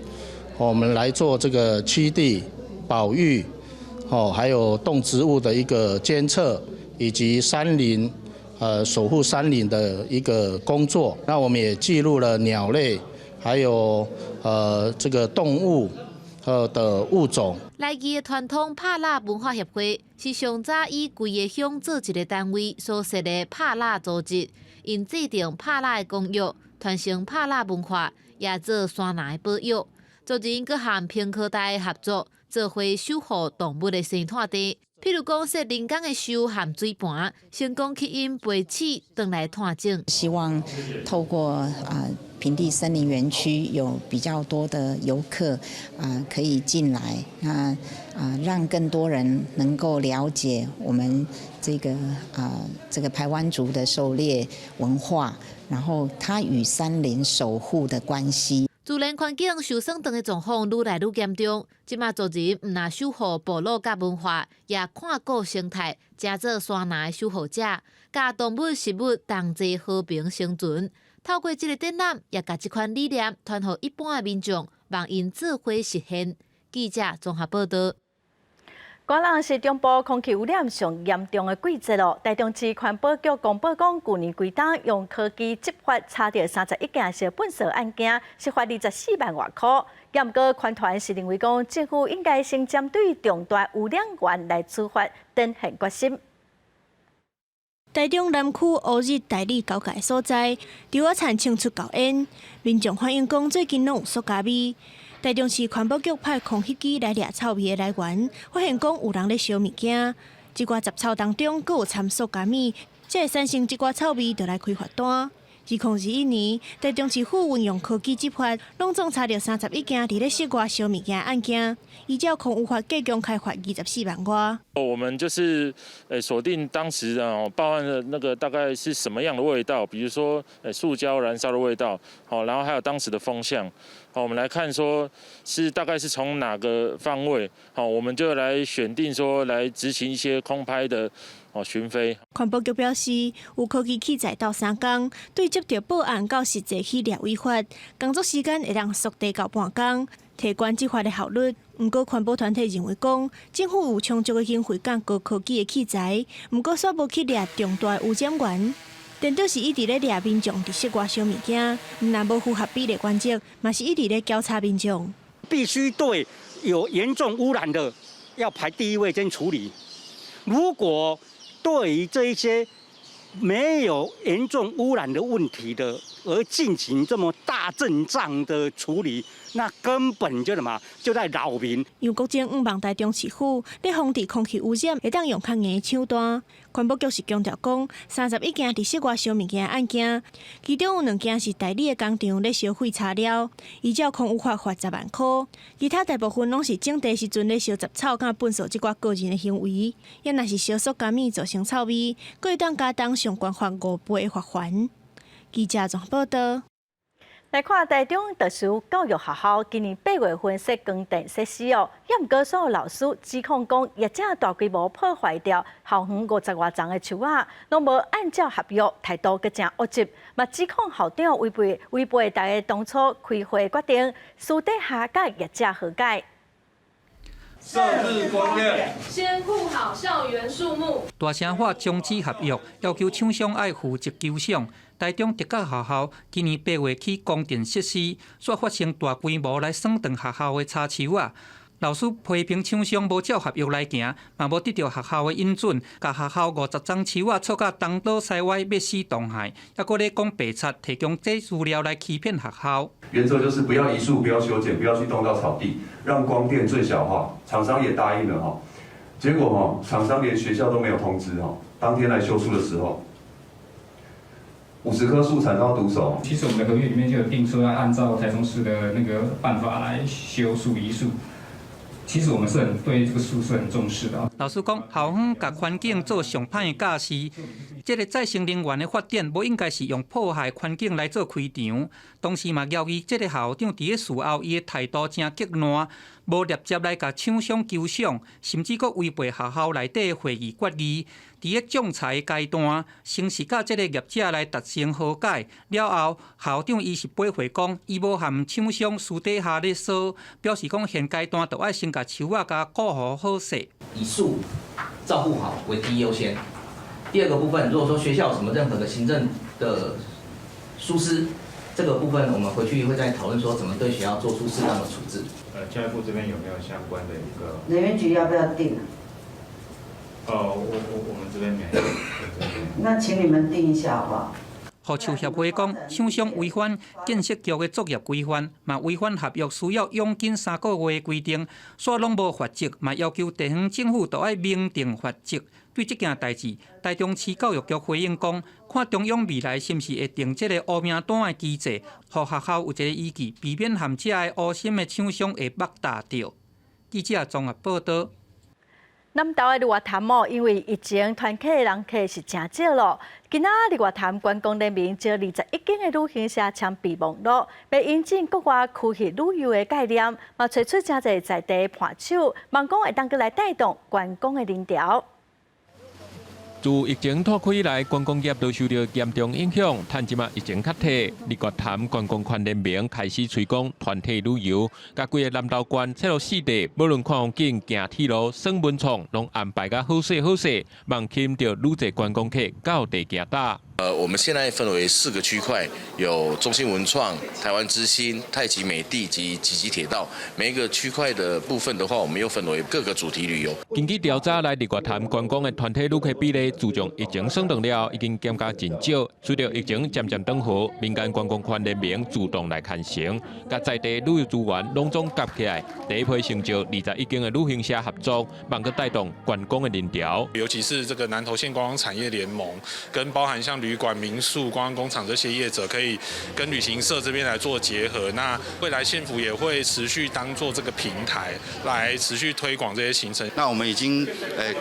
我們來做這個棲地保育，哦，還有動植物的一個監測，以及山林。守護山林的一個工作，那我們也記錄了鳥類，還有這個動物的物種。來義的傳統拍獵文化協會是上早以規个鄉做一個單位所設的拍獵組織，𪜶制定拍獵的公約，傳承拍獵文化，也做山林的保育。昨日閣和屏科大合作，做伙守護動物的生態地。譬如講，設人工的樹和水盤，成功吸引白鷺轉來探種。希望透過平地森林園區有比較多的遊客可以進來，那讓更多人能夠了解我們這個排灣族的狩獵文化，然後它與山林守護的關係。自然環境受損長的狀況愈來愈嚴重，這馬族人毋但守護部落佮文化，也看顧生態，成做山林的守護者，佮動物、植物同齊和平生存。透過這个展覽，也共這款理念傳予一般的民眾，望𪜶做伙實現。記者綜合報導。寒冷是中部空氣污染上嚴重的季節咯。台中市環保局公布講，舊年規冬用科技執法查著31件燒糞埽案件，是罰24萬外箍。毋過環團是認為講，政府應該先針對重大污染源來處罰，展現決心。台中南區烏日大里交界所在，稻仔田衝出厚煙，民眾反映講最近攏有塑膠味。台中市環保局派空翕機來掠臭味的來源，發現講有人咧燒物件，這寡雜草當中閣有摻塑膠物，才會產生這寡臭味，就來開罰單。2021年，台中市府運用科技執法，攏總查著31件佇咧室外燒物件案件，依照空污法計共開罰24萬外。我們就是鎖定當時啊報案的那個大概是什麼樣的味道，比如說塑膠燃燒的味道，好，然後還有當時的風向，好，我們來看說是大概是從哪個方位，好，我們就來選定說來執行一些空拍的巡飛。環保局表示，有科技器材鬥相共，對接著報案到實際去掠違法，工作時間會當縮短到半工，提懸執法的效率。毋過環保團體認為講，政府有充足的經費佮高科技的器材，毋過煞無去掠重大污染源。顛倒是一直咧掠民眾佇室外燒物件，毋但無符合比例原則，嘛是一直咧攪吵民眾。必須對有嚴重污染的要排第一位先處理。如果對於這一些沒有嚴重污染的問題的，而進行這麼大陣仗的處理，那根本就什麼，就在擾民。楊國政向望台中市府咧防治空氣污染，會當用較硬的手段。環保局是強調講，31件佇室外燒物件案件，其中有兩件是代理的工廠咧燒廢材料，依照空污法罰10萬箍。其他大部分攏是種地時陣咧燒雜草、佮糞埽這寡個人的行為，也若是燒塑膠物造成臭味，閣會當加重上懸罰5倍的罰鍰。記者綜合報導。來看台中特殊教育學校今年8月份設光電設施哦，也毋過所有老師指控講，業者大規模破壞掉校園50外叢的樹仔，攏無按照合約態度閣誠惡質，嘛指控校長違背大家當初開會決定，私底下佮業者和解。設置光電，先顧好校園樹木。大聲喊終止合約，要求廠商愛負責求償。台中特教學校今年8月起光電設施，煞發生大規模來損斷學校的柴樹仔。老師批評廠商無照合約來行，嘛無得著學校的允准，共學校50欉樹仔錯甲東倒西歪，欲死當害，猶閣咧講白賊提供這資料來欺騙學校。原則就是不要移樹，不要修剪，不要去動到草地，讓光電最小化。廠商也答應了哈，結果哈，廠商連學校都沒有通知哈，當天來修樹的時候，50棵樹慘遭毒手。其實我們的合約裡面就有定說要按照台中市的那個辦法來修樹移樹。其實我們是很對這個樹是很重視的。老師講，校方共環境做上歹的教示，這个再生能源的發展，無應該是用破壞環境來做開場。同時嘛，懷疑這个校長佇咧事後，伊的態度誠極爛，無立即來共廠商求償，甚至閣違背學校內底的會議決議。佇咧仲裁階段，先是佮這个業者來達成和解，了後校長伊是回復講，伊無和廠商私底下咧說，表示講現階段就愛先共樹仔共顧好好勢。以樹照顧好為第一優先。第二個部分，如果說學校有什麼任何的行政的疏失，這個部分我們回去會再討論，說怎麼對學校做出適當的處置。教育部這邊有沒有相關的一個？能源局要不要訂？我們這邊沒有。那請你們訂一下好不好？護樹協會講，廠商違反建設局的作業規範，嘛違反合約需要佣金3個月的規定，煞攏無罰則，嘛要求地方政府都愛明定罰則。對這件代誌，台中市教育局回應講，看中央未來是毋是會定這个烏名單的機制，予學校有一个依據，避免和這个烏心的廠商會目打著。記者綜合報道。南投的日月潭哦，因為疫情團客的人客是誠少咯。今仔日月潭觀光聯盟招21間的旅行社簽備忘錄，欲引進國外區域旅遊的概念，嘛揣出誠濟在地伴手，望講會當閣來帶動觀光的人潮。自疫情拖開以來，觀光業都受著嚴重影響。趁這馬疫情較退，日月潭觀光圈聯盟開始推廣團體旅遊，共規个南投縣切入四地，無論看風景、行鐵路、耍文創，攏安排甲好勢好勢，望吸引著愈濟觀光客到地行搭。我們現在分為四個區塊，有中心文創、台灣之星、太極美地及集集鐵道。每一個區塊的部分的話，我們又分為各個主題旅遊。根據調查，來日月潭觀光的團體旅客比例，自從疫情鬆動了，已經減甲真少。隨著疫情漸漸轉好，民間觀光圈聯盟主動來牽線，共在地旅遊資源攏總夾起來，第一批先招21間的旅行社合作，望閣帶動觀光的人潮。尤其是這個南投縣觀光產業聯盟，跟包含像旅館、民宿、觀光工廠這些業者，可以跟旅行社這邊來做結合。那未來縣府也會持續當做這個平台，來持續推廣這些行程。那我們已經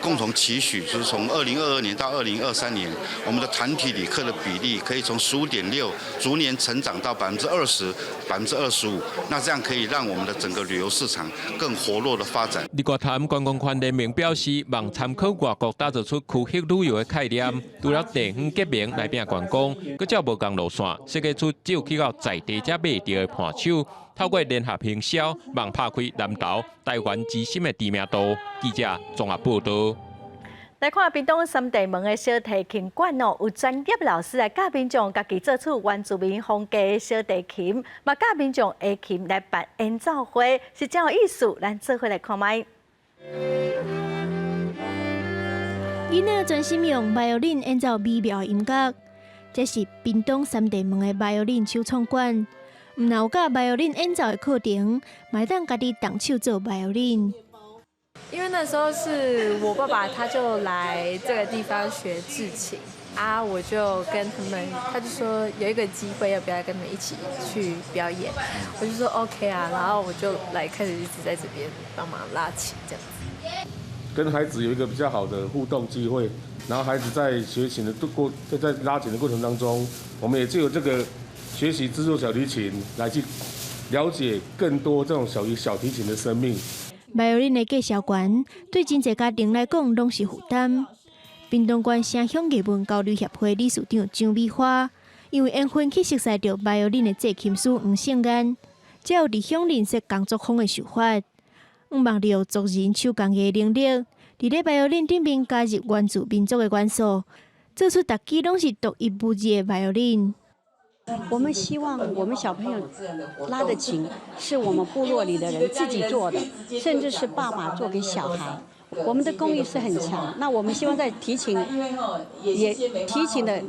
共同期許，就是從2022年到2023年，我們的團體旅客的比例可以從15.6逐年成長到20%、25%。那這樣可以讓我們的整個旅遊市場更活絡的發展。日月潭觀光圈聯盟表示，望參考外國打造出區域旅遊的概念，除了地方結盟來拼觀光，閣照無仝路線設計出只有去到在地才買著的伴手，透過聯合行銷，望拍開南投台灣之心的知名度。記者綜合報道。來看屏東三地門的小提琴館哦，有專業老師來教民眾家己做出原住民風格的小提琴，嘛教民眾下琴來辦演奏會，是真有意思。咱做伙來看覓。囡仔專心用 violin 演奏美妙的音樂，這是屏東三地門的 violin 首創館。毋但有教 violin 演奏的課程，嘛會當家己動手做 violin。因為那時候是我爸爸，他就來這個地方學製琴啊，我就跟他們，他就說有一個機會，要不要跟他們一起去表演？我就說 OK 啊，然後我就來開始一直在這邊幫忙拉琴這樣子。跟孩子有一個比較好的互動機會，然後孩子在學琴的過在拉琴的過程當中，我們也藉由這個學習製作小提琴來去了解更多這種小提琴的生命。 violin 的價數懸，對真濟家庭來講攏是負擔。屏東縣城鄉藝文交流協會理事長張美花，因為緣分去熟似著 violin 的製琴師黃勝安，才有佇鄉認識工作坊的想法。向望利用族人手工藝能力，佇咧 violin 頂面加入原住民族的元素，做出逐支攏是獨一無二的 violin。我們希望我們小朋友拉的琴是我們部落裡的人自己做的，甚至是爸爸做給小孩。我們的工藝是很強，那我們希望在提琴也提琴的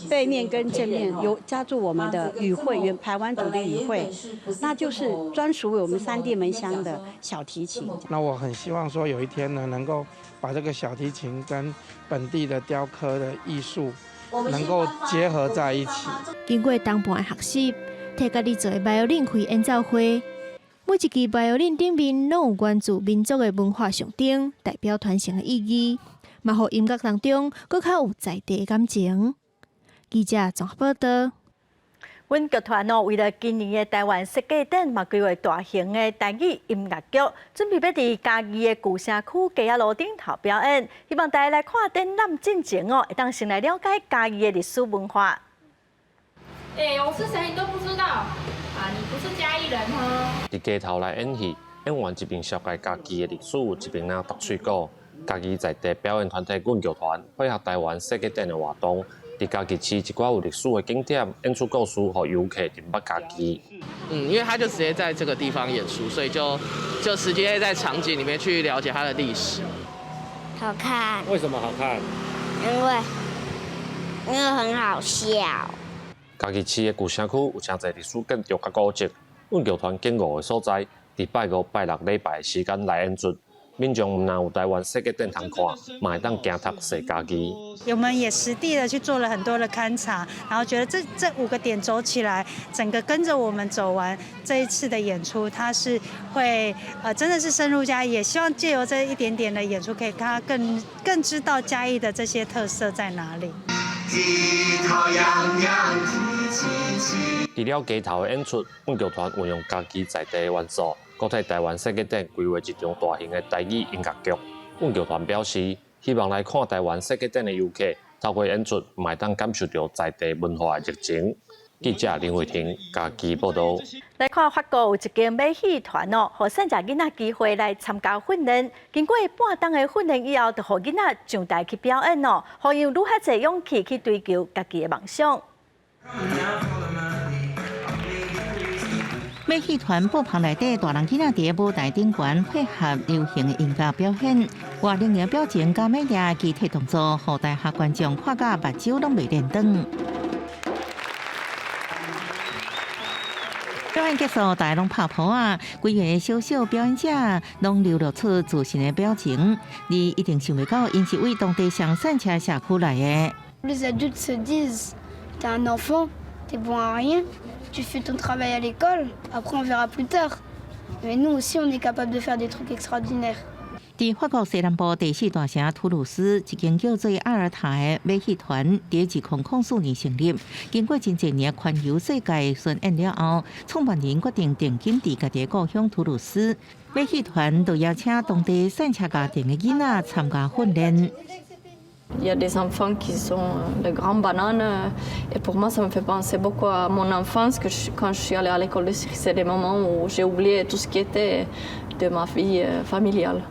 背面跟正面有加注我們的語彙，原排灣族的語彙，那就是專屬於我們三地門鄉的小提琴。那我很希望說有一天呢，能夠把這個小提琴跟本地的雕刻的藝術能夠結合在一起。經過冬半的學習，提家己做的バイオリン開演奏會。每一支バイオリン頂面攏有原住民族的文化象徵，代表傳承的意義，嘛予音樂當中閣較有在地的感情。記者綜合報道。阮劇團哦，為了今年的台灣設計展，嘛規劃大型的台語音樂劇，準備欲佇嘉義的舊城區街仔路頂頭表演，希望大家來看展覽進前哦，會當先來了解嘉義的歷史文化。欸，我是誰你都不知道啊？你不是嘉義人嗎？佇街頭來演戲，演員一邊紹介嘉義的歷史，一邊來讀喙鼓。嘉義在地表演團體阮劇團配合台灣設計展的活動，佇嘉義市一寡有歷史的景點演出故事，予遊客認捌嘉義。嗯，因為他就直接在這個地方演出，所以就直接在場景裡面去了解它的歷史。好看。為什麼好看？因為很好笑。嘉義市的舊城區有誠濟歷史建築佮古蹟，阮劇團揀五个所在，佇拜五、拜六禮拜的時間來演出。民眾毋但有台灣設計展通看，嘛會當行讀踅嘉義。我們也實地的去做了很多的勘察，然後覺得這五個點走起來，整個跟着我們走完這一次的演出，它是會真的是深入嘉義，也希望借由這一點點的演出，可以讓他更知道嘉義的這些特色在哪裡。除了街頭的演出，阮劇團運用嘉義在地的元素，閣替台灣設計展規劃一場大型的台語音樂劇。阮劇團表示，希望來看台灣設計展的遊客，透過演出，嘛會當感受著在地文化的熱情。記者林慧婷嘉義報導。來看法國有一間馬戲團哦，予散赤囡仔機會來參加訓練。經過半冬的訓練以後，就予囡仔上台去表演哦，予𪜶有愈較濟勇氣去追求家己的夢想。馬戲團布棚內底，大人囡仔佇舞台頂懸配合流行音樂表演，活靈的表情佮美麗肢體動作，予台下觀眾看甲目睭攏袂連轉。表演結束，大家攏拍噗仔，規个小小表演者攏流露出自信的表情。你一定想袂到，𪜶是為當地上散赤社區來的。 Les adultes se disent, t'es un enfant, t'es bon à rien, tu fais ton travail à l'école, après on verra plus tard. Mais nous aussi, on est capable de faire des trucs extraordinaires. 佇法國西南部第四大城圖魯斯，一間叫做阿爾塔的馬戲團，佇2004年成立。經過真濟年環遊世界巡演了後，創辦人決定定居佇家己的故鄉圖魯斯。馬戲團就邀請當地散赤家庭的囡仔參加訓練。 Il y a des enfants qui sont de grandes bananes et pour moi ça me fait penser beaucoup à mon enfance que quand je suis allée à l'école de cirque, c'est des moments où j'ai oublié tout ce qui était de ma vie familiale.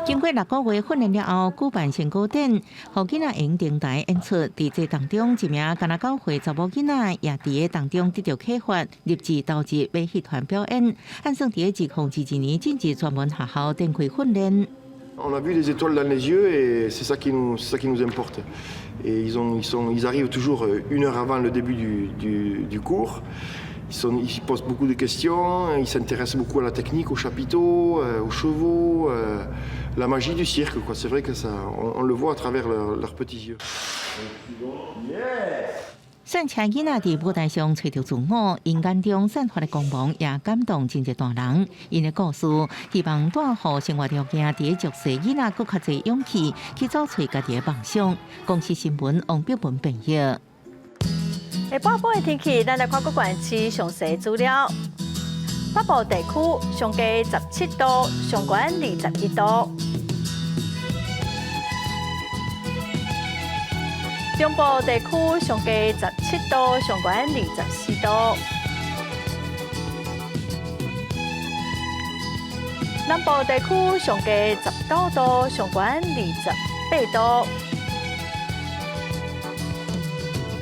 經過6個月訓練了後，舉辦成果展，予囡仔會登台演出。佇這當中，一名敢若9歲查某囡仔也佇咧當中得著啟發，立志投入馬戲團表演。按算佇咧2022年進入專門學校展開訓練。 On a vu des étoiles dans les yeux et c'est ça qui nous importe. Et ils arrivent toujours une heure avant le début du cours. Ils posent beaucoup de questions, ils s'intéressent beaucoup à la technique, aux chapiteaux, aux chevaux, la magie du cirque, quoi. C'est vrai que ça, on le voit à travers leurs petits yeux. 散赤囡仔佇舞台上揣著自我，𪜶眼中散發的光芒也感動真濟大人。𪜶的故事，希望帶予生活條件佇弱勢囡仔閣較濟勇氣去走揣家己的夢想。公視新聞王碧文編譯。下晡晡的天氣，咱來看各縣市詳細資料。北部地區上低17度，上懸21度。中部地區上低17度，上懸24度。南部地區上低19度，上懸28度。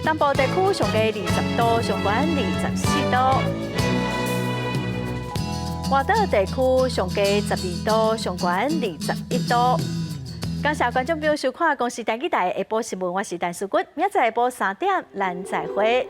東部地區上低20度，上懸24度。外島地區上低12度，上懸21度。感謝觀眾朋友收看《公視台語台》下晡新聞，我是陳淑君，明仔載下晡3點，咱再會。